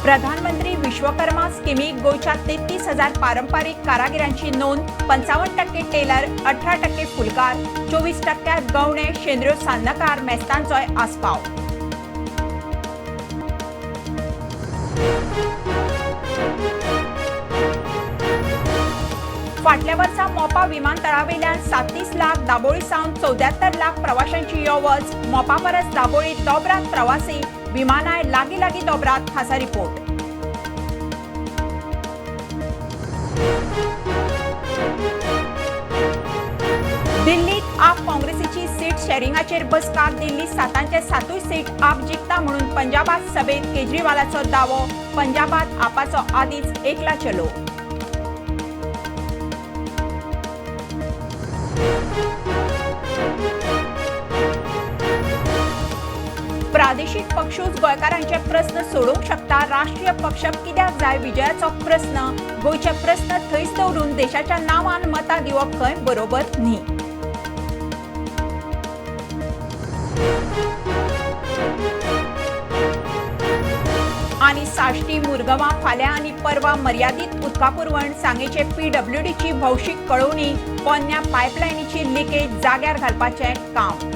प्रधानमंत्री विश्वकर्मा स्किमीक गोंयच्या 33,000 पारंपारीक कारागिरांची नोंद. 55% टेलर, 18% फुलकार, 24% गवणे, शेंद्र्यो सान्नकार, मेस्तांचोय आस्पाव. फाटल्या वर्सा मोपा विमानतळावेल्यान 37 लाख, दाबोळी सावन 74 लाख प्रवाशांची यो वच. मोपा परस दाबोळी दोबरात प्रवासी, विमानाय लागीं लागीं दोबरात. खासा रिपोर्ट. दिल्लीत आप काँग्रेसीची सीट शेरिंगाचेर बसका. दिल्ली सातांचे सातूय सीट आप जिखता म्हणून पंजाबात सभेत केजरीवालाचो दावो. पंजाबात आपाचो आदींच एकला चलो. प्रादेशीक पक्षूच गोंयकारांचे प्रस्न सोडोवंक शकता, राष्ट्रीय पक्ष कित्याक जाय विजयाचो प्रस्न. गोंयचे प्रस्न थंयच दवरून देशाच्या नांवान मतां दिवप खंय बरोबर न्ही. आनी साश्टी, मुरगांवां फाल्यां आनी परवा मर्यादीत उदका पुरवण. सांगेचे पीडब्ल्यूडीची भौशीक कळोवणी. पोन्न्या पायपलायनीची लिकेज जाग्यार घालपाचें काम.